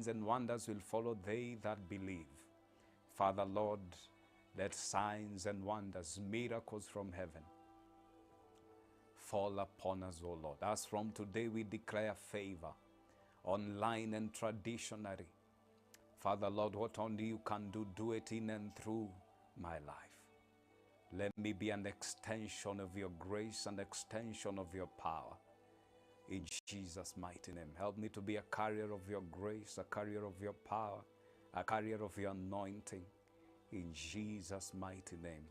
signs and wonders will follow they that believe. Father, Lord, let signs and wonders, miracles from heaven, fall upon us, O Lord. As from today we declare favor, online and traditionally. Father, Lord, what only you can do, do it in and through my life. Let me be an extension of your grace, an extension of your power. In Jesus' mighty name. Help me to be a carrier of your grace, a carrier of your power, a carrier of your anointing. In Jesus' mighty name.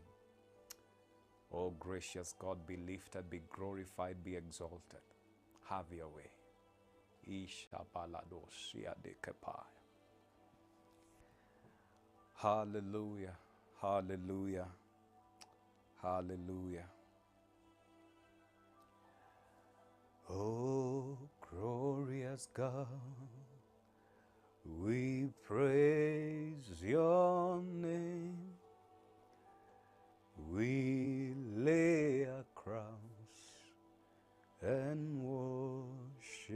Oh, gracious God, be lifted, be glorified, be exalted. Have your way. Hallelujah, hallelujah, hallelujah. Oh, glorious God, we praise your name. We lay our crowns and worship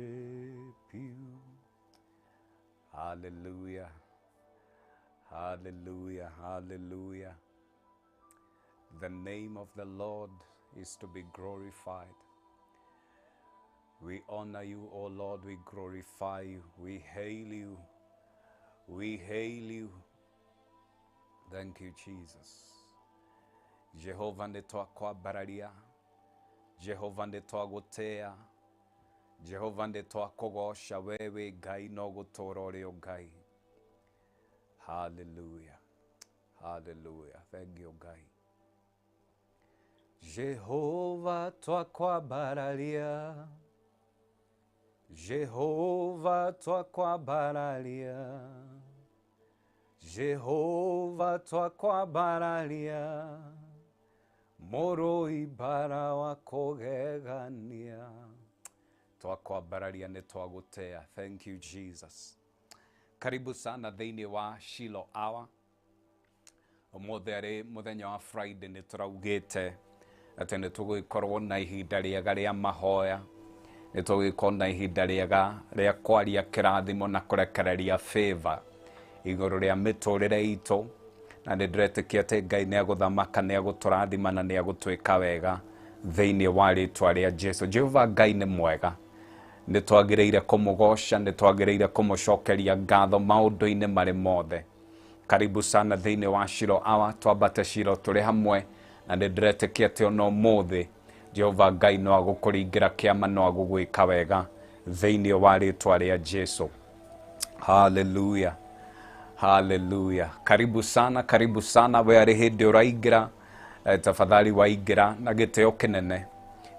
you. Hallelujah, hallelujah, hallelujah. The name of the Lord is to be glorified. We honor you, O Lord, we glorify you, we hail you, we hail you. Thank you, Jesus. Jehova nĩ twakwambararia, Jehova nĩ twagũtĩa, Jehova nĩ twakũgoca, we wĩ Ngai no gũtũũra ũrĩ o Ngai. Hallelujah, hallelujah. Thank you, Ngai. Jehova twakwambararia, Jehova twakwambararia, Jehova twakwambararia, mũrũi bara wa kũgegania. Twakwambararia nĩ twagũtea. Thank you, Jesus. Karibu sana thĩinĩ wa Shiloh Hour. Ũmũthĩ arĩ mũthenya wa Friday nĩ tũraugĩte atĩ nĩ tũgũgĩkorwo na ihinda rĩega rĩa mahoya, nĩ tũgũgĩkorwo na ihinda rĩega rĩa kwaria kĩrathimo na kũrekereria favor igũrũ rĩa mĩtũrĩre itũ, na nĩ ndĩretĩkia atĩ Ngai nĩ agũthamaka, nĩ agũtũrathima na nĩ agũtwĩka wega thĩinĩ wa rĩtwa rĩa Jesu. Jehova Ngai nĩ mwega, nĩ twagĩrĩire kũmũgoca, nĩ twagĩrĩire kũmũcokeria ngatho maũndũ-inĩ marĩ mothe. Karibu sana thĩinĩ wa Shiloh Hour, twambate Shiloh tũrĩ hamwe, na nĩ ndĩretĩkia atĩ ona ũmũthĩ Jehova Ngai no agũkũringĩra kĩama, no agũgwĩka wega thĩinĩ wa rĩtwa rĩa Jesu. Hallelujah, hallelujah. Karibu sana, karibu sana. We arĩ hĩndĩ ũraingĩra, tafadhali waingĩra na gĩtĩo kĩnene,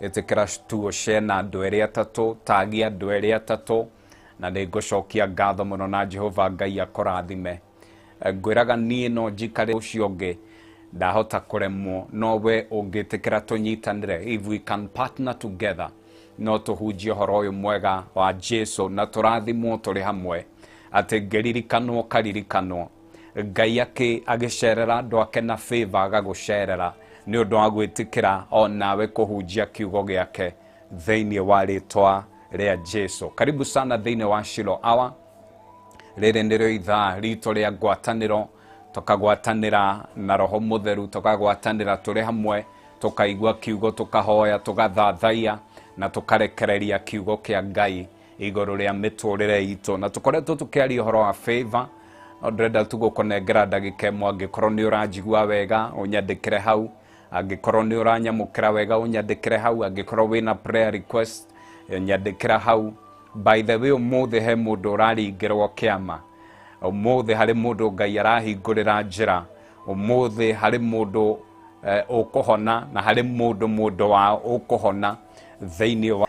ĩtĩkĩra tuo share na andũ erĩ atatũ, tagia andũ erĩ atatũ, na nĩ ngũcokia ngatho mũno na Jehova Ngai akũrathime. Ngwĩraga niĩ no njikare ũcio ũngĩ ndahota kũremwo, no we ũngĩtĩkĩra tũnyitanĩre, if we can partner together, no tũhunjie ũhoro ũyũ mwega wa Jesu na tũrathimwo tũrĩ hamwe, atĩ ngĩririkanwo karirikanwo Ngai agĩcerera andũ ake na favor agagũcerera nĩ ũndũ wa gwĩtĩkĩra o nawe kũhunjia kiugo gĩake thĩinĩ wa rĩtwa rĩa Jesu. Karibu sana thĩinĩ wa Shiloh Hour. Rĩrĩ nĩrĩo ithaa ritũ rĩa ngwatanĩro, tũkagwatanĩra na Roho Mũtheru, tũkagwatanĩra tũrĩ hamwe, tũkaigua kiugo, tũkahoya, tũgathathaia na tũkarekereria kiugo kĩa Ngai igũrũ rĩa mĩtũrĩre itũ. Na tũkoretwo tũkĩaria ũhoro wa favor, no ndĩrenda tu gũkũnengera ndagĩka ĩmwe. Angĩkorwo nĩ ũranjigua wega ũnyandĩkĩre hau, angĩkorwo nĩ ũranyamũkĩra wega ũnyandĩkĩre hau, angĩkorwo wĩna prayer request nyandĩkĩra hau. By the way, ũmũthĩ he mũndũ ũraringĩrwo kĩama, ũmũthĩ harĩ mũndũ Ngai arahingũrĩra njĩra, ũmũthĩ harĩ mũndũ ũkũhona, na harĩ mũndũ wao ũkũhona thĩinĩ wa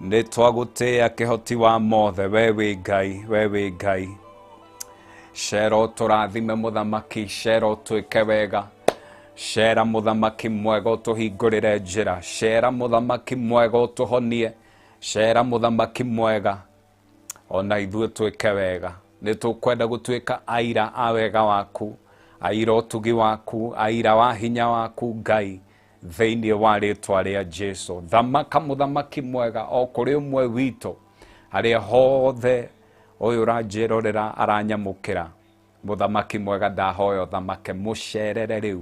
nĩ twagũtĩa kĩhoti wa mothe, we wĩ Ngai, we wĩ Ngai. Cera ũtũrathime mũthamaki, cera ũtwĩke wega, cera mũthamaki mwega ũtũhingũrĩre njĩra, cera mũthamaki mwega ũtũhonie, cera mũthamaki mwega ona ithuĩ twĩke wega. Nĩ tũkwenda gũtuĩka aira a wega waku, aira ũtugi waku, aira wa hinya waku Ngai thĩinĩ wa rĩtwa rĩa Jesu. Thamaka mũthamaki mwega o kũrĩ ũmwe witũ harĩa hothe Ũyũ ũranjĩrorera aranyamũkĩra. Mũthamaki mwega, ndahoya ũthamake, mũcerere rĩu.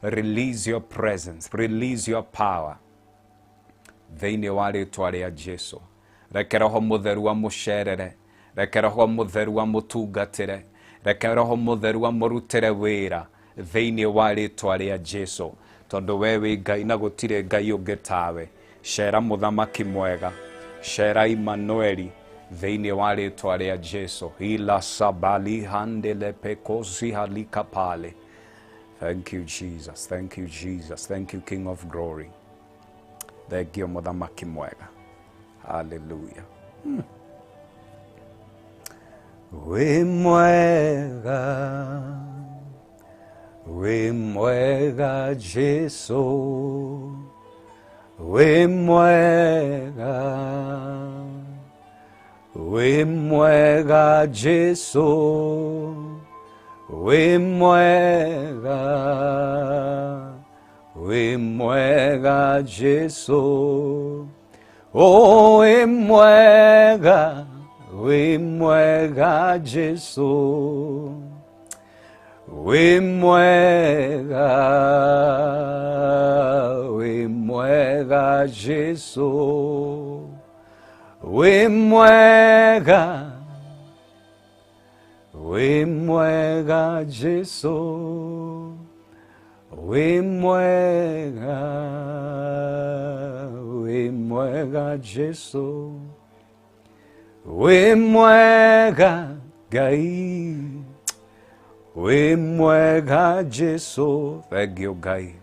Release your presence, release your power thĩinĩ wa rĩtwa rĩa Jesu. Reke Roho Mũtheru amũcerere, reke Roho Mũtheru amũtungatĩre, reke Roho Mũtheru amũrutĩre wĩra thĩinĩ wa rĩtwa rĩa Jesu, tondũ we wĩ Ngai na gũtirĩ Ngai ũngĩ tawe. Cera mũthamaki mwega, cera Imanueli thĩinĩ wa rĩtwa rĩa Jesu. Ila sabali handele pekosi halika pale. Thank you Jesus, thank you Jesus, thank you King of Glory. Thank you mũthamaki mwega. Hallelujah. Wĩ mwega, wĩ mwega Jesu, wĩ mwega, wĩ mwega Jesu, wĩ mwega, wĩ mwega Jesu. Oh, wĩ mwega, wĩ mwega Jesu, wĩ mwega, wĩ mwega Jesu, wĩ mwega, wĩ mwega Jesu, wĩ mwega, wĩ mwega Jesu, wĩ mwega Ngai, wĩ mwega Jesu. Thengio Ngai,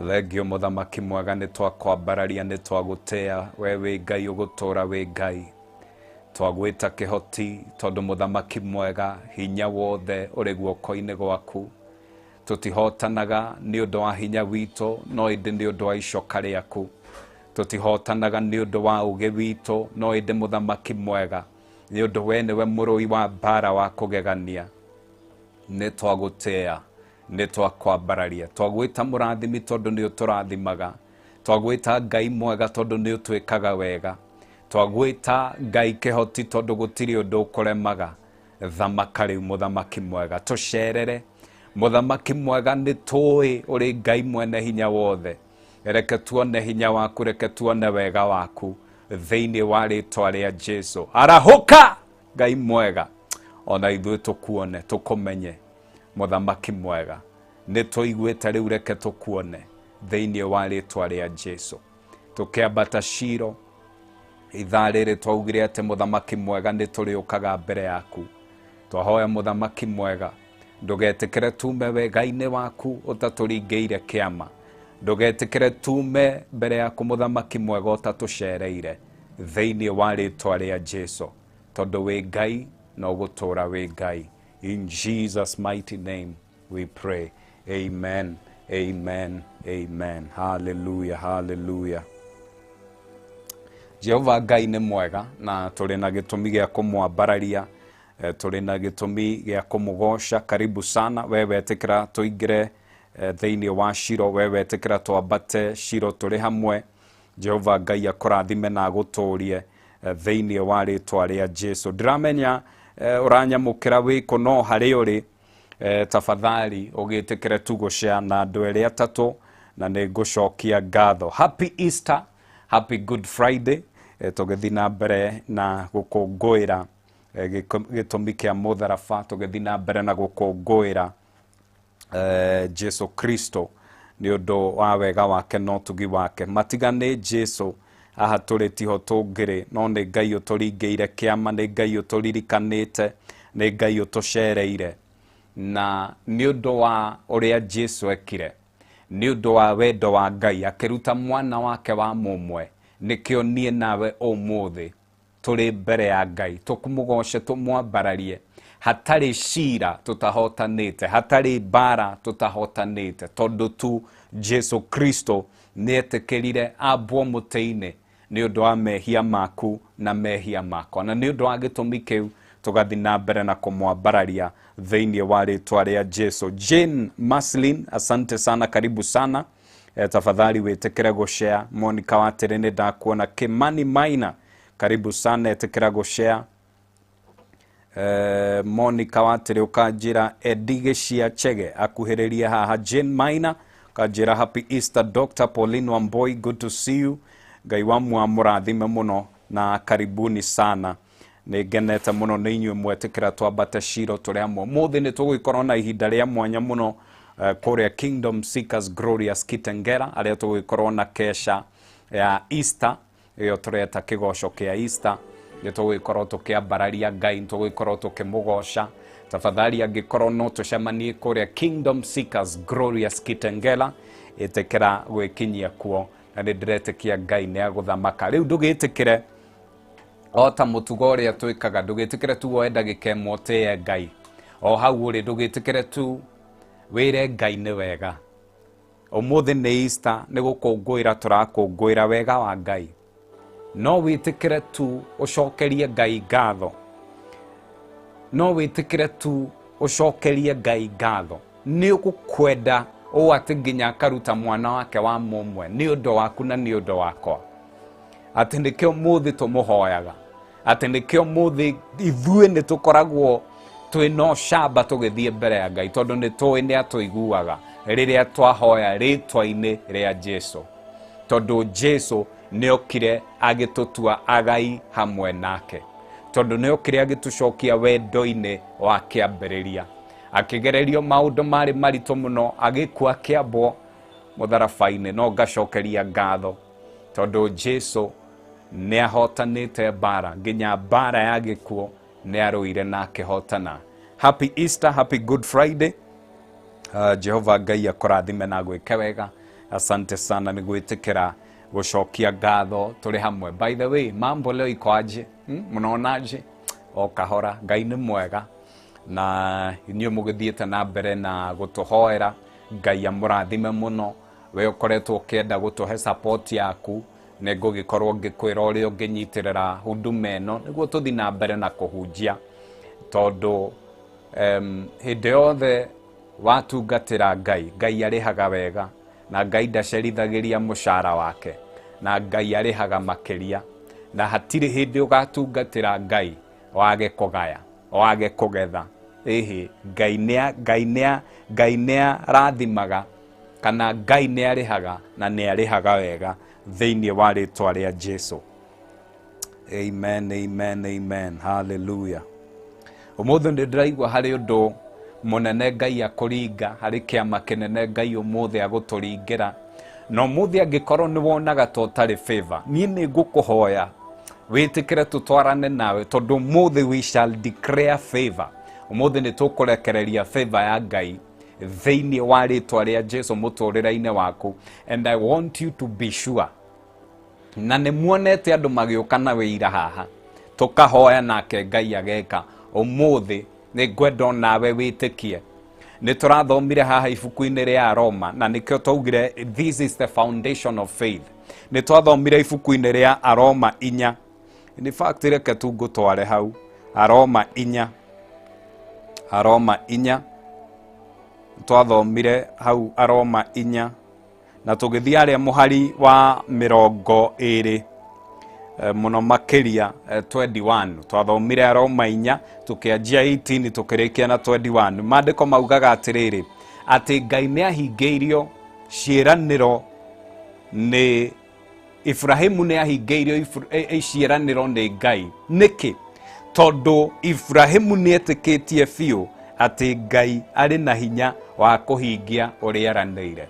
thengio mũthamaki mwega, nĩ twakwambararia, nĩ twagũtĩa, we wĩ Ngai ũgũtũra wĩ Ngai. Twagwĩta kĩhoti tondũ mũthamaki mwega, hinya wothe ũrĩ guoko-inĩ gwaku. Tũtihotanaga nĩ ũndũ wa hinya witũ, no ĩndĩ nĩ ũndũ wa icoka rĩaku. Tũtihotanaga nĩ ũndũ wa ũgĩ witũ, no ĩndĩ mũthamaki mwega, nĩ ũndũ we nĩwe mũrũi wa mbara wa kũgegania. Nĩ twagũtĩa, nĩ twakwambararia, twagwĩta mũrathimi tondũ nĩ ũtũrathimaga, twagwĩta Ngai mwega tondũ nĩ ũtwĩkaga wega, twagwĩta Ngai kĩhoti tondũ gũtirĩ ũndũ ũkũremaga. Thamaka rĩu mũthamaki mwega, tũcerere mũthamaki mwega, nĩ tũĩ ũrĩ Ngai mwene hinya wothe. Reke tuone hinya waku, reke tuone wega waku thĩinĩ wa rĩtwa rĩa Jesu. Arahũka Ngai mwega, ona ithuĩ tũkuone, tũkũmenye mũthamaki mwega. Nĩ tũiguĩte rĩu, reke tũkuone thĩinĩ wa rĩtwa rĩa Jesu. Tũkĩambata Shilo ithaa rĩrĩ, twaugire atĩ mũthamaki mwega nĩ tũrĩũkaga mbere yaku. Twahoya mũthamaki mwega, ndũgetĩkĩre tume wega-inĩ waku ũtatũringĩire kĩama, ndũgetĩkĩre tume mbere yaku mũthamaki mwega ũtatũcereire thĩinĩ wa rĩtwa rĩa Jesu, tondũ wĩ Ngai na ũgũtũra wĩ Ngai. In Jesus mighty name we pray. Amen, amen, amen. Hallelujah, hallelujah. Jehova Ngai nĩ mwega na tũrĩ na gĩtũmi gĩa kũmwambararia, tũrĩ na gĩtũmi gĩa kũmũgoca. Karibu sana we wetĩkĩra tũingĩre thĩinĩ wa Shilo, we wetĩkĩra twambate Shilo tũrĩ hamwe. Jehova Ngai akũrathime na agũtũrie thĩinĩ wa rĩtwa rĩa Jesu. Ndĩramenya ũranyamũkĩra wĩkũ, no harĩ ũrĩ tafadhali ũgĩtĩkĩre tu gũshare na andũ erĩ atatũ, na nĩ ngũcokia ngatho. Happy Easter, happy Good Friday. Tũgĩthiĩ na mbere na gũkũngũĩra gĩtũmi kĩa mũtharaba, tũgĩthiĩ na mbere na gũkũngũĩra Jesu Kristo nĩ ũndũ wa wega wake na ũtugi wake. Matiga nĩ Jesu haha tũrĩ tiho tũngĩrĩ, no nĩ Ngai ũtũringĩire kĩama, nĩ Ngai ũtũririkanĩte, nĩ Ngai ũtũcereire. Na nĩ ũndũ wa ũrĩa Jesu ekire, nĩ ũndũ wa wendo wa Ngai akĩruta mwana wake wa mũmwe, nĩkĩo niĩ nawe ũmũthĩ tũrĩ mbere ya Ngai tũkũmũgoce, tũmwambararie. Hatarĩ cira tũtahotanĩte, hatarĩ mbara tũtahotanĩte, tondũ tu Jesu Kristo nĩetĩkĩrire ambwo mũtĩ-inĩ nĩ ũndũ wa mehia maku na mehia makwa. Na nĩ ũndũ wa gĩtũmi kĩu tũgathiĩ na mbere na kũmwambararia thĩinĩ wa rĩtwa rĩa Jesu. Jane Maslin, asante sana, karibu sana. Tafadhali wĩtĩkĩre gũshare. Monica Watĩrĩ, nĩ ndakuona. Kimani Maina, karibu sana, ĩtĩkĩra gũshare. Monica Watĩrĩ ũkanjĩra Edi Gĩcia Chege akuhĩrĩrie haha. Jane Maina ũkanjĩra happy Easter Dr. Pauline Wamboi, good to see you. Ngai wa mũrathime mũno na karibuni sana. Nĩ ngenete mũno nĩ inyuĩ mwetĩkĩra twambate Shilo tũrĩ hamwe. Ũmũthĩ nĩ tũgũgĩkorwo na ihinda rĩa mwanya mũno kũrĩa Kingdom Seekers Glorious Kitengela, arĩa tũgũgĩkorwo na kesha ya Easter ĩyo tũreta kĩgoco kĩa Easter. Nĩ tũgũgĩkorwo tũkĩambararia Ngai, nĩ tũgũgĩkorwo tũkĩmũgoca. Tafadhali angĩkorwo no tũcemanie kũrĩa Kingdom Seekers Glorious Kitengela, ĩtĩkĩra gwĩkinyia kuo, na nĩ ndĩretĩkia Ngai nĩ agũthamaka. Rĩu ndũgĩtĩkĩre o ta mũtugo ũrĩa twĩkaga, ndũgĩtĩkĩre tu woe ndagĩka ĩmwe ũtĩe Ngai o hau ũrĩ, ndũgĩtĩkĩre tu wĩre Ngai nĩ wega. Ũmũthĩ nĩ Easter, nĩ gũkũngũĩra tũrakũngũĩra wega wa Ngai. No wĩtĩkĩre tu ũcokerie Ngai ngatho, no wĩtĩkĩre tu ũcokerie Ngai ngatho. Nĩ ũgũkwenda ũũ atĩ nginya akaruta mwana wake wa mũmwe nĩ ũndũ waku na nĩ ũndũ wakwa, atĩ nĩkĩo mũthĩ tũmũhoyaga, atĩ nĩkĩo mũthĩ ithuĩ nĩ tũkoragwo twĩna ũcamba tũgĩthiĩ mbere ya Ngai, tondũ nĩ tũĩ nĩ atũiguaga rĩrĩa twahoya rĩtwa-inĩ rĩa Jesu, tondũ Jesu nĩ okire agĩtũtua agai hamwe nake, tondũ nĩ okire agĩtũcokia wendo-inĩ wa kĩambĩrĩria, akĩgererio maũndũ marĩ maritũ mũno, agĩkua kĩambwo mũtharaba-inĩ. No ngacokeria ngatho tondũ Jesu nĩ ahotanĩte mbara, nginya mbara ya gĩkuũ nĩ arũire na akĩhotana. Happy Easter, happy Good Friday. Jehova Ngai akũrathime na gwĩke wega. Asante sana nĩ gwĩtĩkĩra gũcokia ngatho tũrĩ hamwe. By the way, mambo leo iko aje? Mnaonaje? O kahora, Ngai nĩ mwega na inyuĩ mũgĩthiĩte na mbere na gũtũhoera. Ngai amũrathime mũno. We ũkoretwo ũkĩenda gũtũhe support yaku, nĩ ngũgĩkorwo ngĩkwĩra ũrĩa ũngĩnyitĩrĩra huduma ĩno nĩguo tũthiĩ na mbere na kũhunjia, tondũ hĩndĩ yothe watungatĩra Ngai, Ngai arĩhaga wega, na Ngai ndacerithagĩria mũcara wake, na Ngai arĩhaga makĩria, na hatirĩ hĩndĩ ũgatungatĩra Ngai wage kũgaya, wage kũgetha. Ĩhĩ, Ngai nĩ Ngai nĩ Ngai nĩ arathimaga, kana Ngai nĩ arĩhaga, na nĩ arĩhaga wega thĩinĩ wa rĩtwa rĩa Jesu. Amen, amen, amen. Hallelujah. Ũmũthĩ nĩ ndĩraigua harĩ ũndũ mũnene Ngai akũringa, harĩ kĩama kĩnene Ngai ũmũthĩ agũtũringĩra. Na ũmũthĩ angĩkorwo nĩ wonaga ta ũtarĩ favor, niĩ nĩ ngũkũhoya wĩtĩkĩre tũtwarane nawe, tondũ ũmũthĩ we shall declare favor. Ũmũthĩ nĩ tũkũrekereria favor ya Ngai thĩinĩ wa rĩtwa rĩa Jesu mũtũrĩre-inĩ waku. And I want you to be sure, na nĩ muonete andũ magĩũka na wĩira haha, tũkahoya nake Ngai ageka. Ũmũthĩ nĩ ngwenda onawe wĩtĩkie. Nĩ tũrathomire haha ibuku-inĩ rĩa Roma, na nĩkĩo twaugire this is the foundation of faith. Nĩ twathomire ibuku-inĩ rĩa Aroma 4. In fact, reke tu ngũtware hau Aroma 4, Aroma 4. Twathomire hau Aroma 4 na tũgĩthiĩ harĩa mũhari wa 20, mũno makĩria 21. Twathomire Aroma 4 tũkĩanjia 18 tũkĩrĩkia na 21. Maandĩko maugaga atĩrĩrĩ, atĩ Ngai nĩ ahingĩirio ciĩranĩro nĩ Ibrahimu, nĩ ahingĩirio ciĩranĩro nĩ Ngai. Nĩkĩ? Tondũ Ibrahimu nĩ etĩkĩtie biũ atĩ Ngai arĩ na hinya wa kũhingia ũrĩa eranĩire.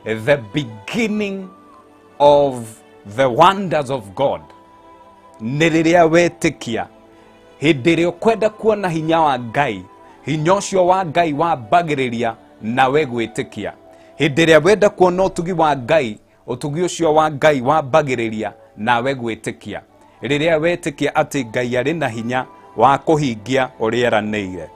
The beginning of the wonders of God nĩ rĩrĩa wetĩkia. Hĩndĩ ĩrĩa ũkwenda kuona hinya wa Ngai, hinya ũcio wa Ngai wambagĩrĩria nawe gwĩtĩkia. Hĩndĩ ĩrĩa wenda kuona ũtugi wa Ngai, ũtugi ũcio wa Ngai wambagĩrĩria nawe gwĩtĩkia. Rĩrĩa wetĩkia atĩ Ngai arĩ na hinya wa kũhingia ũrĩa eranĩire.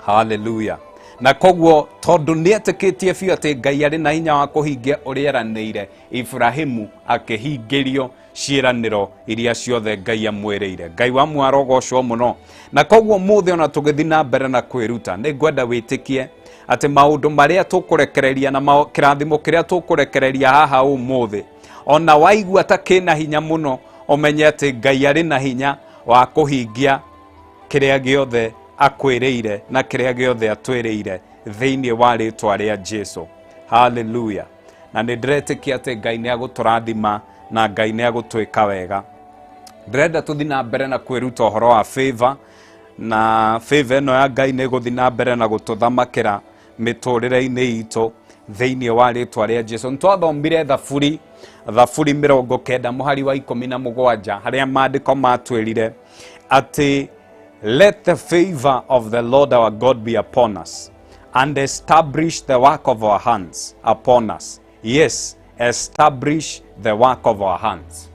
Haleluya. Na koguo tondũ nĩ etĩkĩtie biũ atĩ Ngai arĩ na hinya wa kũhingia ũrĩa eranĩire, Ibrahimu akĩhingĩrio ciĩranĩro iria ciothe Ngai amwĩrĩire. Ngai wa mwarogocwo mũno. Na koguo mũthĩ ona tũgĩthiĩ na mbere na kwĩruta, nĩ ngwenda wĩtĩkie atĩ maũndũ marĩa tũkũrekereria na kĩrathimo kĩrĩa tũkũrekereria haha ũmũthĩ, ona waigua ta kĩna hinya mũno, ũmenye atĩ Ngai arĩ na hinya wa kũhingia Kĩrĩa gĩothe akwĩrĩire na kĩrĩa gĩothe atwĩrĩire thĩinĩ wa rĩtwa rĩa Jesu. Haleluya. Na nĩ ndĩretĩkia atĩ Ngai nĩ agũtũrathima na Ngai nĩ agũtwĩka wega. Ndĩrenda tũthi na mbere na kwĩruta ũhoro wa favor, na favor ĩno ya Ngai nĩ ĩgũthiĩ na mbere na gũtũthamakĩra mĩtũrĩre-inĩ itũ thĩinĩ wa rĩtwa rĩa Jesu. Nĩ twathomire Thaburi 90 mũhari wa 17, harĩa maandĩko matwĩrire atĩ let the favor of the Lord our God be upon us and establish the work of our hands upon us. Yes, establish the work of our hands.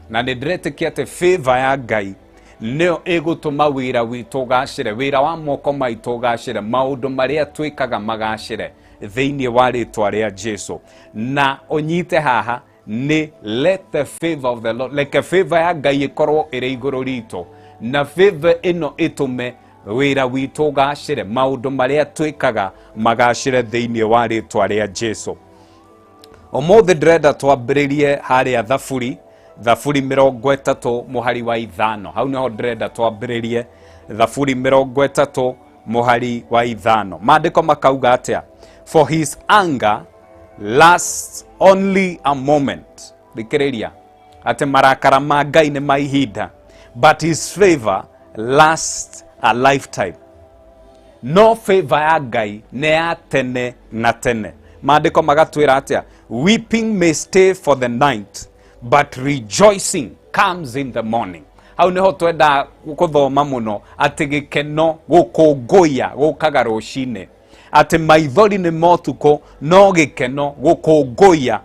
Na nĩ ndĩretĩkia atĩ favor ya Ngai nĩyo ĩgũtũma wĩra witũ ũgacĩre, wĩra wa moko maitũ ũgacĩre, maũndũ marĩa twĩkaga magacĩre thĩinĩ wa rĩtwa rĩa Jesu. Na ũnyite haha nĩ let the favor of the Lord, reke favor ya Ngai ĩkorwo ĩrĩ igũrũ ritũ, na favor ĩno ĩtũme wĩra witũ ũgacĩre, maũndũ marĩa twĩkaga magacĩre thĩinĩ wa rĩtwa rĩa Jesu. Ũmũthĩ ndĩrenda twambĩrĩrie harĩa Thaburi 30 mũhari wa 5. Hau nĩho ndĩrenda twambĩrĩrie, Thaburi 30 mũhari wa 5. Maandĩko makauga atĩa? For his anger lasts only a moment. Thikĩrĩria atĩ marakara ma Ngai nĩ ma ihinda, but his favor lasts a lifetime. No favor ya Ngai nĩ ya tene na tene. Maandĩko magatwĩra atĩa? Weeping may stay for the night, but rejoicing comes in the morning. Hau nĩho twenda gũthoma mũno atĩ gĩkeno gũkũngũiya gũkaga rũcinĩ, atĩ maithori nĩ motukũ no gĩkeno gũkũngũiya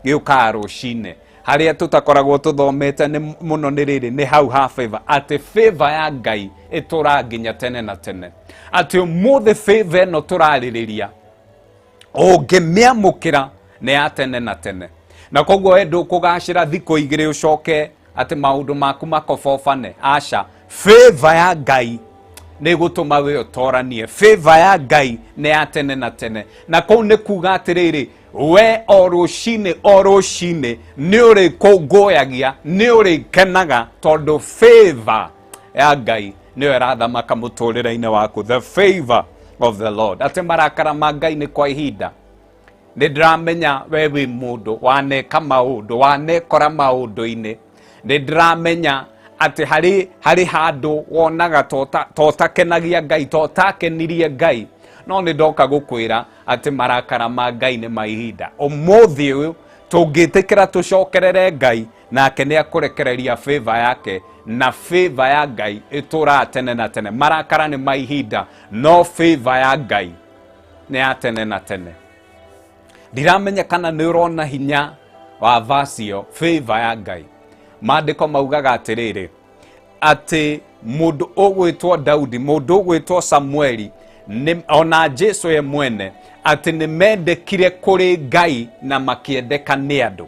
gĩũkaga rũcinĩ. Harĩa tũtakoragwo tũthomete nĩ mũno nĩ rĩrĩ, nĩ hau ha favor, atĩ favor ya Ngai ĩtũraga nginya tene na tene, atĩ ũmũthĩ favor ĩno tũrarĩrĩria ũngĩmĩamũkĩra nĩ ya tene na tene, na koguo we ndũkũgacĩra thikũ igĩrĩ ũcoke atĩ maũndũ maku makobobane. Aca, favor ya Ngai nĩ gũtũma we ũtoranie. Favor ya Ngai nĩ ya tene na tene, na kũu nĩ kuga atĩrĩrĩ, we o rũcinĩ o rũcinĩ nĩ ũrĩkũngũyagia, nĩ ũrĩkenaga, tondũ favor ya Ngai nĩyo ĩrathamaka mũtũrĩre-inĩ waku. The favor of the Lord, atĩ marakara ma Ngai nĩ kwa ihinda. Nĩ ndĩramenya we wĩ mũndũ waneka maũndũ, wanekora maũndũ-inĩ. Nĩ ndĩramenya atĩ harĩ handũ wonaga totakenagia Ngai, totakenirie Ngai, no nĩ ndoka gũkwĩra atĩ marakara ma Ngai nĩ ma ihinda. Ũmũthĩ ũyũ tũngĩtĩkĩra tũcokerere Ngai, nake nĩ akũrekereria favor yake, na favor ya Ngai ĩtũraga tene na tene. Marakara nĩ ma ihinda, no favor ya Ngai nĩ ya tene na tene. Ndiramenya kana nĩ ũrona hinya wa verse ĩyo, favor ya Ngai. Maandĩko maugaga atĩrĩrĩ, atĩ mũndũ ũgwĩtwo Daudi, mũndũ ũgwĩtwo Samueli, ona Jesu ye mwene, atĩ nĩ mendekire kũrĩ Ngai na makĩendeka nĩ andũ.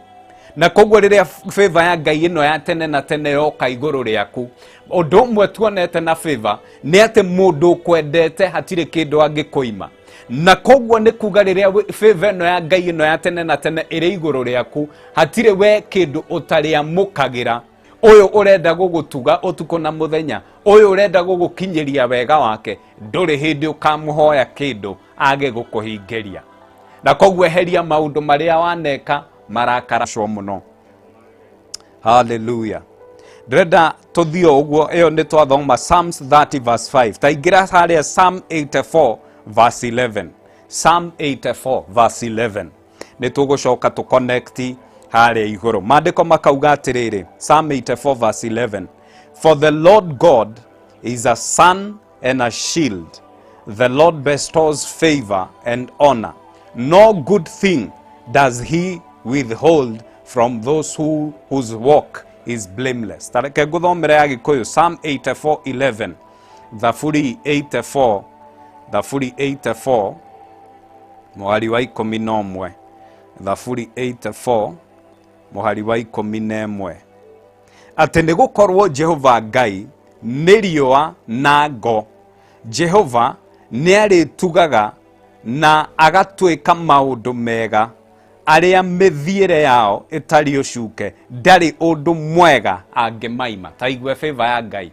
Na koguo rĩrĩa favor ya Ngai ĩno ya tene na tene yoka igũrũ rĩaku, ũndũ ũmwe tuonete na favor nĩ atĩ mũndũ ũkwendete hatirĩ kĩndũ angĩkũima. Na koguo nĩ kuga rĩrĩa favor ĩno ya Ngai ĩno ya tene na tene ĩrĩ igũrũ rĩaku, hatirĩ we kĩndũ ũtarĩamũkagĩra. Ũyũ ũrenda gũgũtuga ũtukũ na mũthenya, ũyũ ũrenda gũgũkinyĩria wega wake, ndũrĩ hĩndĩ ũkamũhoya kĩndũ age gũkũhingĩria. Na koguo eheria maũndũ marĩa waneka marakara co mũno. Hallelujah. Ndĩrenda tũthiĩ o ũguo, ĩyo nĩ twathoma Psalms 30 verse 5. Ta ingĩra harĩa Psalm 84 verse 11. Psalm 84 verse 11. Nĩ tũgũcoka tũ connect harĩa igũrũ. Maandĩko makauga atĩrĩrĩ, Psalm 84 verse 11. For the Lord God is a sun and a shield. The Lord bestows favor and honor. No good thing does he withhold from those whose walk is blameless. Tareke ngũthomere ya Gĩkũyũ, Psalm 84:11. Thaburi 84, Thaburi 84 mũhari wa 11. Thaburi 84 mũhari wa 11. Atĩ nĩ gũkorwo Jehova Ngai nĩ riũa na ngo, Jehova nĩ arĩtugaga na agatuĩka maũndũ mega arĩa mĩthiĩre yao ĩtarĩ ũcuke, ndarĩ ũndũ mwega angĩmaima. Ta igue favor ya Ngai.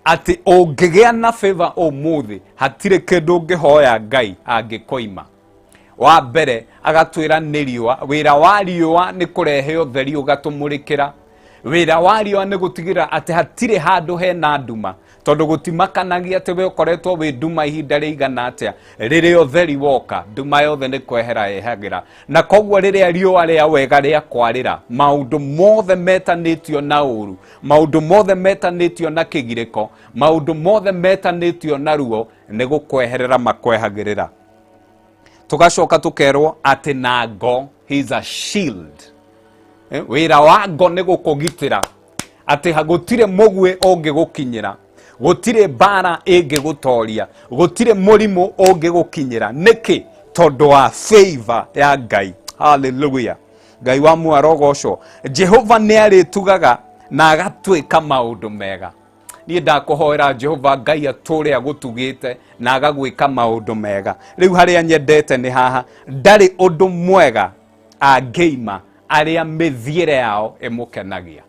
Atĩ ũngĩgĩa na favor ũmũthĩ, hatirĩ kĩndũ ũngĩhoya Ngai angĩkoima. Wa mbere agatwĩra nĩ riũa. Wĩra wa riũa nĩ kũrehe ũtheri ũgatũmũrĩkĩra. Wĩra wa riũa nĩ gũtigĩrĩra atĩ hatirĩ handũ hena nduma, tondũ gũtimakanagia atĩ we ũkoretwo wĩ nduma ihinda rĩigana atĩa. Rĩrĩa ũtheri woka, nduma yothe nĩ kwehera yehagĩra. Na koguo rĩrĩa riũa rĩa wega rĩa kwarĩra, maũndũ mothe metanĩtio na ũru, maũndũ mothe metanĩtio na kĩgirĩko, maũndũ mothe metanĩtio na ruo, nĩ gũkweherera makwehagĩrĩra. Tũgacoka tũkerwo atĩ na ngo, he is a shield. Wĩra wa ngo nĩ gũkũgitĩra atĩ gũtirĩ mũguĩ ũngĩgũkinyĩra, gũtirĩ mbara ĩngĩgũtoria, gũtirĩ mũrimũ ũngĩgũkinyĩra. Nĩkĩ? Tondũ wa favor ya Ngai. Hallelujah. Ngai wa muoyo arogocwo. Jehova nĩ arĩtugaga na agatuĩka maũndũ mega. Niĩ ndakũhoera Jehova Ngai atũre agũtugĩte na agagwĩka maũndũ mega. Rĩu harĩa nyendete nĩ haha, ndarĩ ũndũ mwega angĩima arĩa mĩthiĩre yao ĩmũkenagia.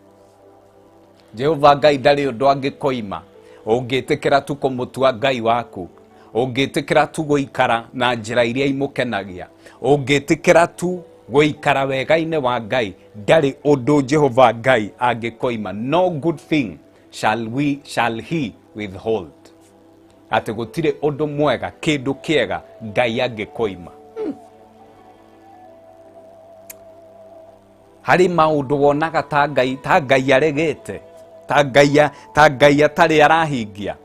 Jehova Ngai ndarĩ ũndũ angĩkoima ũngĩtĩkĩra tu kũmũtua Ngai waku, ũngĩtĩkĩra tu gũikara na njĩra iria imũkenagia, ũngĩtĩkĩra tu gũikara wega-inĩ wa Ngai, ndarĩ ũndũ Jehova Ngai angĩkoima. No good thing shall he withhold. Atĩ gũtirĩ ũndũ mwega, kĩndũ kĩega Ngai angĩkoima. Harĩ maũndũ wonaga ta Ngai, ta Ngai aregete, ta Ngai, ta Ngai atarĩ arahingia.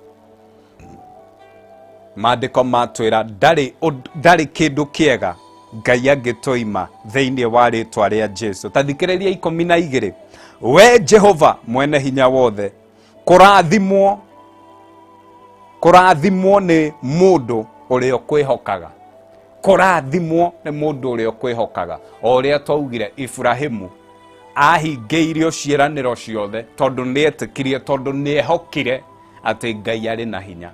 Maandĩko matwĩra ndarĩ kĩndũ kĩega Ngai angĩtũima thĩinĩ wa rĩtwa rĩa Jesu. Ta thikĩrĩria 12. We Jehova mwene hinya wothe, kũrathimwo nĩ mũndũ ũrĩa ũkwĩhokaga. Kũrathimwo nĩ mũndũ ũrĩa ũkwĩhokaga. O ũrĩa twaugire, Ibrahimu ahingĩirio ciĩranĩro ciothe tondũ nĩetĩkirie, tondũ nĩehokire atĩ Ngai arĩ na hinya.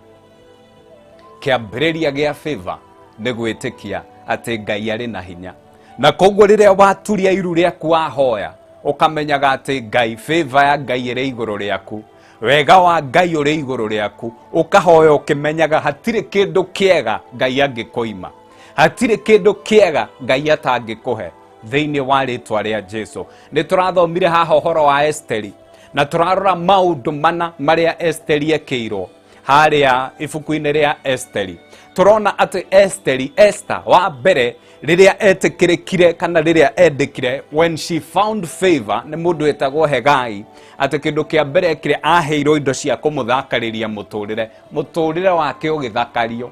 Kĩambĩrĩria gĩa favor nĩ gwĩtĩkia atĩ Ngai arĩ na hinya. Na koguo rĩrĩa waturia iru rĩaku wahoya, ũkamenyaga atĩ Ngai, favor ya Ngai ĩrĩ igũrũ rĩaku, wega wa Ngai ũrĩ igũrũ rĩaku. Ũkahoya ũkĩmenyaga hatirĩ kĩndũ kĩega Ngai angĩkũima, hatirĩ kĩndũ kĩega Ngai atangĩkũhe thĩinĩ wa rĩtwa rĩa Jesu. Nĩ tũrathomire haha ũhoro wa Esteri, na tũrarora maũndũ mana marĩa Esteri ekĩirwo harĩa ibuku-inĩ rĩa Esteri. Tũrona atĩ Esteri, Esther wa mbere rĩrĩa etĩkĩrĩkire kana rĩrĩa endĩkire, when she found favor nĩ mũndũ wĩtagwo Hegai, atĩ kĩndũ kĩa mbere ekire, aheirwo indo cia kũmũthakarĩria mũtũrĩre, mũtũrĩre wake ũgĩthakario.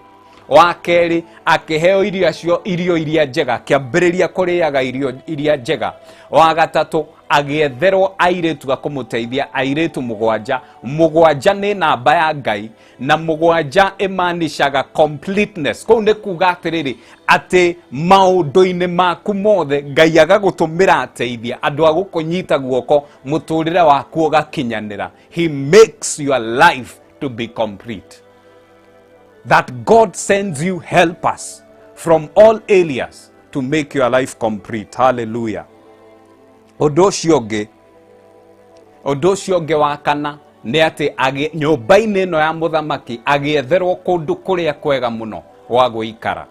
Wa kerĩ akĩheo irio acio, irio iria njega, akĩambĩrĩria kũrĩaga irio iria njega. Wa gatatũ agĩetherwo airĩtu a kũmũteithia, airĩtu mũgwanja. Mũgwanja nĩ namba ya Ngai, na mũgwanja ĩmaanishaga completeness. Kũu nĩ kuga atĩrĩrĩ, atĩ maũndũ-inĩ maku mothe Ngai agagũtũmĩra ateithia, andũ a gũkũnyita guoko, mũtũrĩre waku ũgakinyanĩra. He makes your life to be complete. That God sends you helpers from all areas to make your life complete. Hallelujah. Ũndũ ũcio ũngĩ, ũndũ ũcio ũngĩ wa kana nĩ atĩ nyũmba-inĩ ĩno ya mũthamaki agĩetherwo kũndũ kũrĩa kwega mũno gwa gũikara.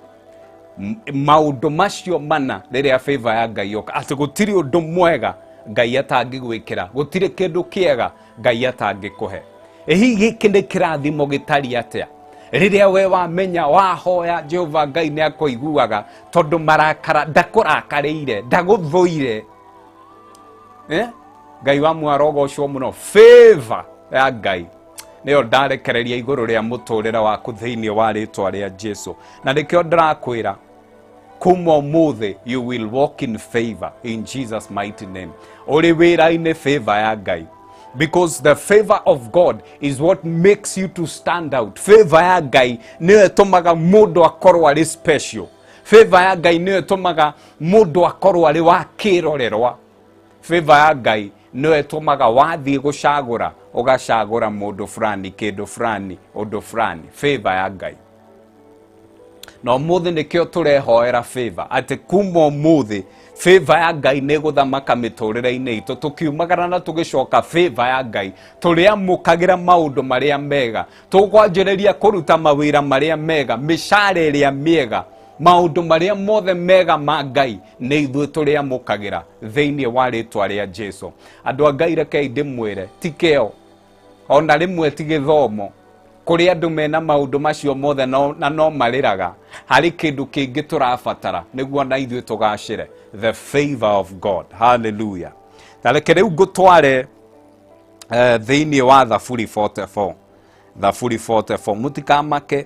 Maũndũ macio mana rĩrĩa favor ya Ngai yoka, atĩ gũtirĩ ũndũ mwega Ngai atangĩgwĩkĩra, gũtirĩ kĩndũ kĩega Ngai atangĩkũhe. Hihi gĩkĩ nĩ kĩrathimo gĩtariĩ atĩa? Rĩrĩa we wamenya wahoya Jehova Ngai nĩ akũiguaga, tondũ marakara ndakũrakarĩire, ndagũthũire. Ngai wa muoyo arogocwo mũno. Favor ya Ngai nĩyo ndarekereria igũrũ rĩa mũtũrĩre waku thĩinĩ wa rĩtwa rĩa Jesu. Na nĩkĩo ndĩrakwĩra kuma ũmũthĩ you will walk in favor in Jesus mighty name. Ũrĩ wĩra-inĩ, favor ya Ngai, because the favor of God is what makes you to stand out. Favor ya Ngai nĩyo ĩtũmaga mũndũ akorwo arĩ special. Favor ya Ngai nĩyo ĩtũmaga mũndũ akorwo arĩ wa kĩrorerwa. Favor ya Ngai nĩyo ĩtũmaga wathiĩ gũcagũra, ũgacagũra mũndũ fulani, kĩndũ fulani, ũndũ fulani. Favor ya Ngai. Na ũmũthĩ nĩkĩo tũrehoera favor, atĩ kuma ũmũthĩ favor ya Ngai nĩ ĩgũthamaka mĩtũrĩre-inĩ itũ. Tũkiumagara na tũgĩcoka, favor ya Ngai tũrĩamũkagĩra maũndũ marĩa mega, tũkwanjĩrĩria kũruta mawĩra marĩa mega, mĩcara ĩrĩa mĩega, maũndũ marĩa mothe mega ma Ngai nĩ ithuĩ tũrĩamũkagĩra thĩinĩ wa rĩtwa rĩa Jesu. Andũ a Ngai, rekei ndĩmwĩre, ti kĩo ona rĩmwe, ti gĩthomo. Kũrĩ andũ mena maũndũ macio mothe no, na no marĩraga. Harĩ kĩndũ kĩngĩ tũrabatara nĩguo na ithuĩ tũgacĩre, the favor of God. Hallelujah. Ta reke rĩu ngũtware thĩinĩ wa Thaburi 44. Thaburi 44, mũtikamake,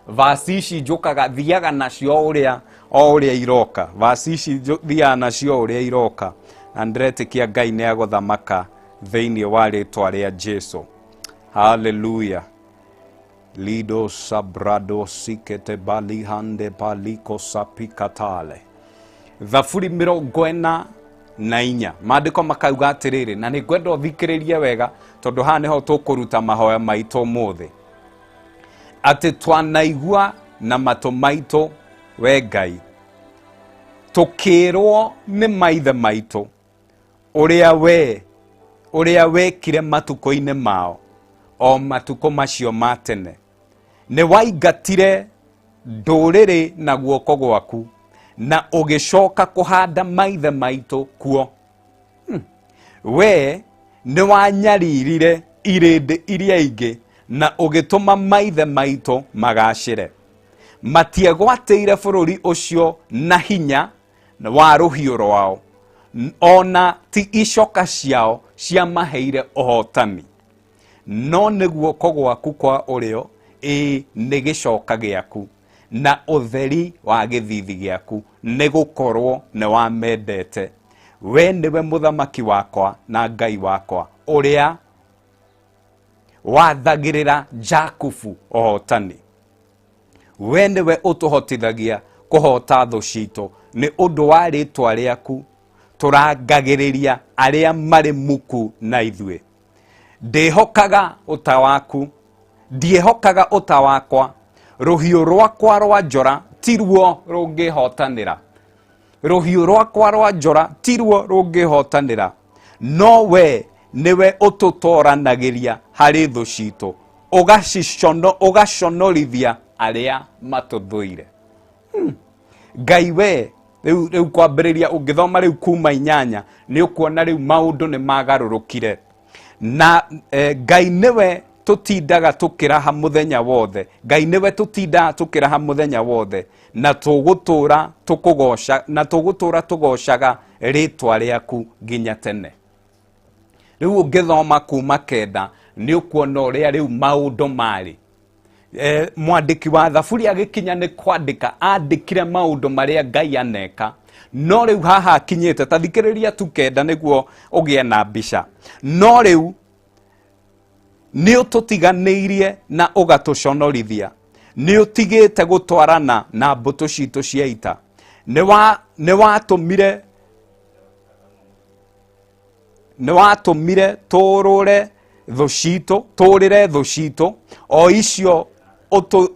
vasi ici njũkaga thiaga nacio ũrĩa o ũrĩa iroka. Vasi ici thiaga nacio ũrĩa iroka, na ndĩretĩkia Ngai nĩ agũthamaka thĩinĩ wa rĩtwa rĩa Jesu. Haleluya. Lido sabrado sikete balihande baliko sapikatale. Thaburi 44, maandĩko makauga atĩrĩrĩ, na nĩ ngwenda ũthikĩrĩrie wega tondũ haha nĩho tũkũruta mahoya maitũ ũmũthĩ, atĩ twanaigua na matũ maitũ, we Ngai, tũkĩrwo nĩ maithe maitũ ũrĩa we ũrĩa wekire matukũ-inĩ mao, o matukũ macio ma tene. Nĩ waingatire ndũrĩrĩ na guoko gwaku na ũgĩcoka kũhanda maithe maitũ kuo. We nĩ wanyaririre irĩndĩ iria ingĩ na ũgĩtũma maithe maitũ magacĩre. Matiegwatĩire bũrũri ũcio na hinya wa rũhiũ rwao, ona ti icoka ciao ciamaheire ũhotani, no nĩ guoko gwaku kwa ũrĩo, ĩĩ nĩ gĩcoka gĩaku na ũtheri wa gĩthithi gĩaku, nĩ gũkorwo nĩ wamendete. We nĩwe mũthamaki wakwa na Ngai wakwa, ũrĩa wathagĩrĩra Jakubu ũhotani. We nĩwe ũtũhotithagia kũhota thũ citũ, nĩ ũndũ wa rĩtwa rĩaku tũrangagĩrĩria arĩa marĩ muku na ithuĩ. Ndĩhokaga ũta waku, ndiĩhokaga ũta wakwa, rũhiũ rwakwa rwa njora tiruo rũngĩhotanĩra, rũhiũ rwakwa rwa njora tiruo rũngĩhotanĩra, no we nĩwe ũtũtoranagĩria harĩ thũ citũ, ũgacicono ũgaconorithia arĩa matũthũire. Ngai we rĩu kwambĩrĩria ũngĩthoma rĩu kuma 8, nĩ ũkuona rĩu maũndũ nĩ magarũrũkire. Na Ngai nĩwe tũtindaga tũkĩraha mũthenya wothe, Ngai nĩwe tũtindaga tũkĩraha mũthenya wothe, na tũgũtũra tũkũgoca, na tũgũtũra tũgocaga rĩtwa rĩaku nginya tene. Rĩu ũngĩthoma kuma 9, nĩ ũkuona ũrĩa rĩu maũndũ marĩ. Mwandĩki wa Thaburi agĩkinya nĩ kwandĩka andĩkire maũndũ marĩa Ngai aneka, no rĩu haha akinyĩte, ta thikĩrĩria tu 9 nĩguo ũgĩe na mbica. No rĩu nĩ ũtũtiganĩirie na ũgatũconorithia, nĩ ũtigĩte gũtwarana na mbũtũ citũ cia ita, nĩ watũmire nĩ watũmire tũrũre thũ citũ, tũrĩre thũ citũ, o icio ũtũ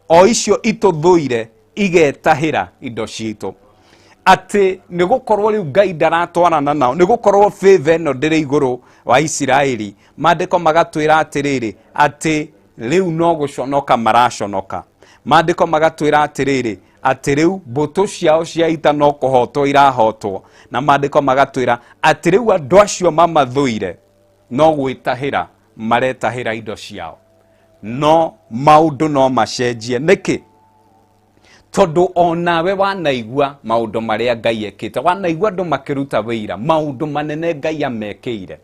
o icio itũthũire igetahĩra indo citũ. Atĩ nĩ gũkorwo rĩu Ngai ndaratwarana nao, nĩ gũkorwo favor ĩno ndĩrĩ igũrũ wa Isiraeli. Maandĩko magatwĩra atĩrĩrĩ, atĩ rĩu no gũconoka maraconoka. Maandĩko magatwĩra atĩrĩrĩ, atĩ rĩu mbũtũ ciao cia ita no kũhotwo irahotwo, na maandĩko magatwĩra atĩ rĩu andũ acio mamathũire no gwĩtahĩra maretahĩra indo ciao. No maũndũ no macenjie. Nĩkĩ? Tondũ onawe wanaigua maũndũ marĩa Ngai ekĩte, wanaigua andũ makĩruta wĩira maũndũ manene Ngai amekĩire,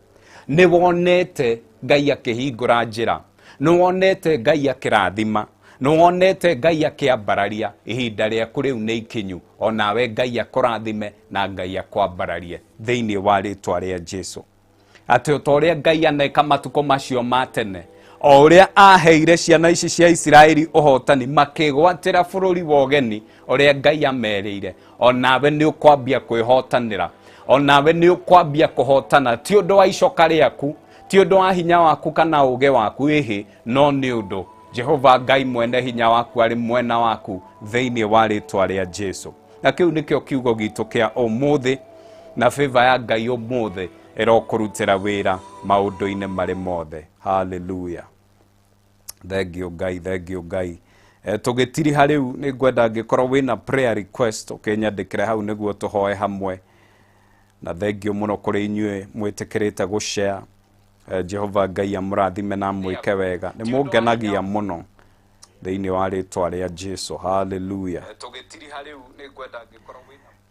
nĩ wonete Ngai akĩhingũra njĩra, nĩ wonete Ngai akĩrathima, nĩ wonete Ngai akĩambararia. Ihinda rĩaku rĩu nĩ ikinyu onawe Ngai akũrathime na Ngai akwambararie thĩinĩ wa rĩtwa rĩa Jesu. Atĩ o ta ũrĩa Ngai aneka matukũ macio ma tene, o ũrĩa aheire ciana ici cia Isiraeli ũhotani makĩgwatĩra bũrũri wa ũgeni ũrĩa Ngai amerĩire, onawe nĩ ũkwambia kwĩhotanĩra, onawe nĩ ũkwambia kũhotana, ti ũndũ wa icoka rĩaku, ti ũndũ wa hinya waku kana ũũgĩ waku, ĩhĩ, no nĩ ũndũ Jehova Ngai mwene hinya waku arĩ mwena waku thĩinĩ wa rĩtwa rĩa Jesu. Na kĩu nĩkĩo kiugo gitũ kĩa ũmũthĩ, na favor ya Ngai ũmũthĩ ĩrokũrutĩra wĩra maũndũ-inĩ marĩ mothe. Hallelujah. Thank you Ngai, thank you Ngai. Tũgĩtiriha rĩu nĩ ngwenda angĩkorwo wĩna prayer request ũkĩnyandĩkĩre hau nĩguo tũhoe hamwe. Na thank you mũno kũrĩ inyuĩ mwĩtĩkĩrĩte gũshare. Jehova Ngai amũrathime na amwĩke wega. Nĩ mũngenagia mũno thĩinĩ wa rĩtwa rĩa Jesu. Hallelujah.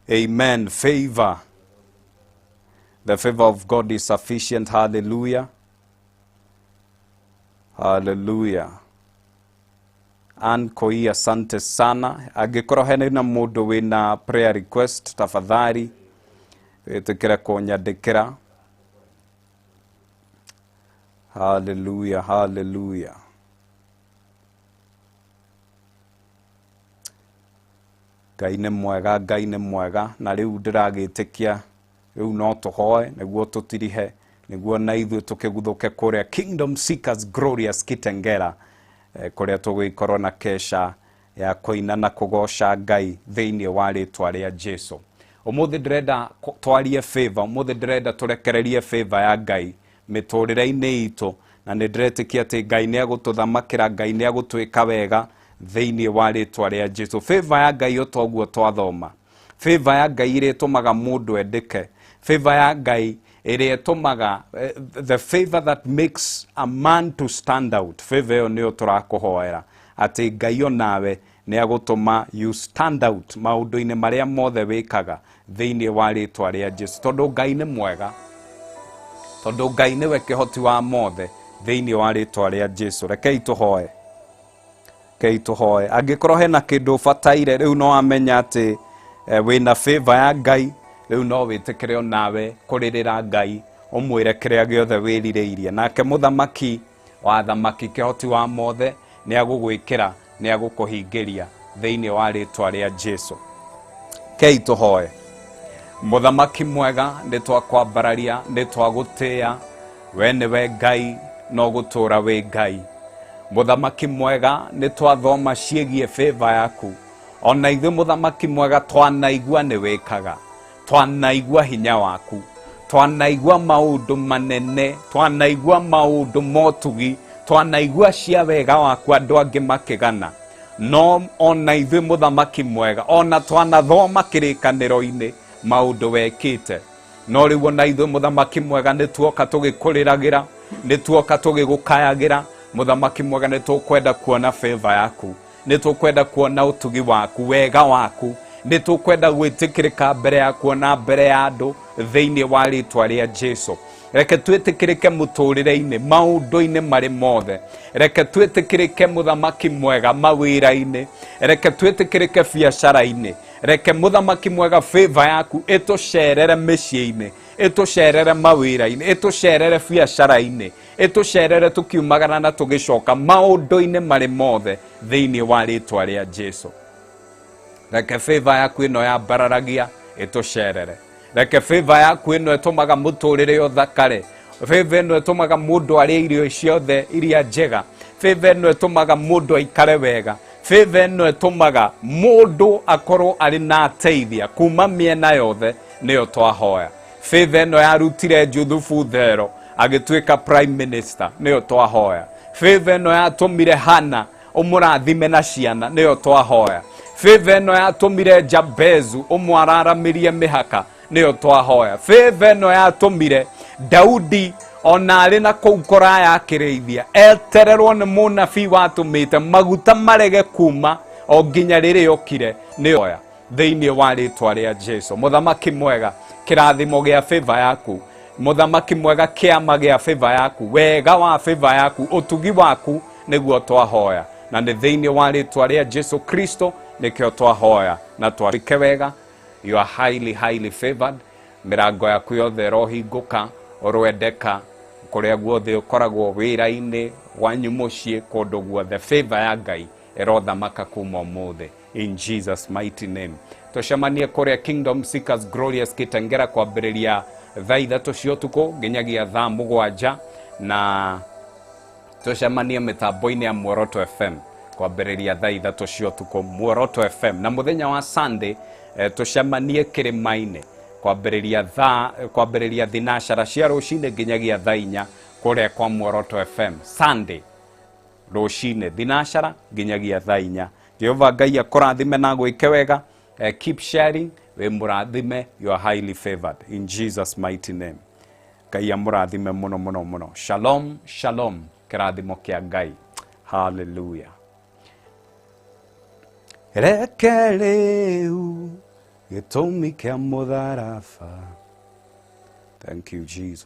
Amen. Favor. The favor of God is sufficient. Hallelujah. Hallelujah. Ann Koi, asante sana. Angĩkorwo hena mũndũ wĩna prayer request, tafadhali wĩtĩkĩre kũnyandĩkĩra. Hallelujah, hallelujah. Ngai nĩ mwega, Ngai nĩ mwega. Na rĩu ndĩragĩtĩkia rĩu no tũhoe nĩguo tũtirihe, nĩguo na ithuĩ tũkĩguthũke kũrĩa Kingdom Seekers Glorious Kitengela, kũrĩa tũgũgĩkorwo na kesha ya kũina na kũgoca Ngai thĩinĩ wa rĩtwa rĩa Jesu. Ũmũthĩ ndĩrenda twarie favor, ũmũthĩ ndĩrenda tũrekererie favor ya Ngai mĩtũrĩre-inĩ itũ, na nĩ ndĩretĩkia atĩ Ngai nĩ egũtũthamakĩra, Ngai nĩ egũtwĩka wega thĩinĩ wa rĩtwa rĩa Jesu. Favor ya Ngai o toguo twathoma, favor ya Ngai ĩrĩa ĩtũmaga mũndũ endeke, favor ya Ngai ĩrĩa ĩtũmaga, the favor that makes a man to stand out, favor ĩyo nĩyo tũrakũhoera atĩ Ngai onawe nĩ agũtũma you stand out maũndũ-inĩ marĩa mothe wĩkaga thĩinĩ wa rĩtwa rĩa Jesu, tondũ Ngai nĩ mwega, tondũ Ngai nĩwe kĩhoti wa mothe thĩinĩ wa rĩtwa rĩa Jesu. Rekei tũhoe, rekei tũhoe. Angĩkorwo hena kĩndũ ũbataire rĩu no amenya atĩ wĩna favor ya Ngai, rĩu no wĩtĩkĩre onawe kũrĩrĩra Ngai ũmwĩre kĩrĩa gĩothe wĩrirĩirie, nake mũthamaki wa thamaki kĩhoti wa mothe nĩ agũgwĩkĩra, nĩ agũkũhingĩria thĩinĩ wa rĩtwa rĩa Jesu. Kei tũhoe. Mũthamaki mwega, nĩ twakwambararia, nĩ twagũtĩĩa, we nĩwe Ngai no gũtũũra wĩ Ngai. Mũthamaki mwega, nĩ twathoma ciĩgiĩ favor yaku, ona ithuĩ mũthamaki mwega twanaigua nĩ wĩkaga, twanaigua hinya waku, twanaigua maũndũ manene, twanaigua maũndũ motugi, twanaigua cia wega waku andũ angĩ makĩgana, no ona ithuĩ mũthamaki mwega ona twanathoma kĩrĩkanĩro-inĩ maũndũ wekĩte, no rĩu ona ithuĩ mũthamaki mwega nĩ tuoka tũgĩkũrĩragĩra, nĩ tuoka tũgĩgũkayagĩra. Mũthamaki mwega, nĩ tũkwenda kuona favor yaku, nĩ tũkwenda kuona ũtugi waku, wega waku, nĩ tũkwenda gwĩtĩkĩrĩka mbere yaku ona mbere ya andũ thĩinĩ wa rĩtwa rĩa Jesu. Reke twĩtĩkĩrĩke mũtũrĩre-inĩ, maũndũ-inĩ marĩ mothe. Reke twĩtĩkĩrĩke mũthamaki mwega mawĩra-inĩ, reke twĩtĩkĩrĩke biacara-inĩ, reke mũthamaki mwega favor yaku ĩtũcerere mĩciĩ-inĩ, ĩtũcerere mawĩra-inĩ, ĩtũcerere biacara-inĩ, ĩtũcerere tũkiumagara na tũgĩcoka maũndũ-inĩ marĩ mothe thĩinĩ wa rĩtwa rĩa Jesu. Reke favor yaku ĩno yambararagia ĩtũcerere, reke favor yaku ĩno ĩtũmaga mũtũrĩre ũthakare, favor ĩno ĩtũmaga mũndũ arĩe irio ciothe iria njega, favor ĩno ĩtũmaga mũndũ aikare wega, favor ĩno ĩtũmaga mũndũ akorwo arĩ na ateithia kuma mĩena yothe, nĩyo twahoya. Favor ĩno yarutire Juthubu thero agĩtuĩka prime minister, nĩyo twahoya. Favor ĩno yatũmire Hana ũmũrathime na ciana, nĩyo twahoya. Favor ĩno yatũmire Jabezu ũmwararamĩrie mĩhaka, nĩyo twahoya. Favor ĩno yatũmire Daudi ona arĩ na kũu kũraya akĩrĩithia etererwo nĩ mũnabii watũmĩte maguta marege kuma o nginya rĩrĩa okire, nĩyo thĩinĩ wa rĩtwa rĩa Jesu. Mũthamaki mwega, kĩrathimo gĩa favor yaku, mũthamaki mwega, kĩama gĩa favor yaku, wega wa favor yaku, ũtugi waku nĩguo twahoya, na nĩ thĩinĩ wa rĩtwa rĩa Jesu Kristo nĩkĩo twahoya na twĩke wega. You are highly highly favored. Mĩrango yaku yothe ĩrohingũka, ũrwendeka kũrĩa guothe ũkoragwo, wĩra-inĩ, wanyu mũciĩ, kũndũ guothe, favor ya Ngai ĩrothamaka kuma ũmũthĩ in Jesus mighty name. Tũcemanie kũrĩa Kingdom Seekers Glorious Kitengela kwambĩrĩria thaa 3 cia ũtukũ nginyagia thaa 7, na Tũcemanie mĩtambo-inĩ ya Muoroto FM kwambĩrĩria thaa 3 cia ũtukũ, Muoroto FM. Na mũthenya wa Sunday tũcemanie kĩrĩma-inĩ kwambĩrĩria thaa kwambĩrĩria thinacara cia rũcinĩ nginyagia thaa 4 kũrĩa kwa Muoroto FM. Sunday rũcinĩ thinacara nginyagia thaa 4. Jehova Ngai akũrathime na gwĩke wega. Keep sharing, wĩ mũrathime, you are highly favored in Jesus mighty name. Ngai amũrathime mũno mũno mũno. Shalom shalom, kĩrathimo kĩa Ngai. Hallelujah. Reke rĩu gĩtũmi kĩa mũtharaba. Thank you, Jesus.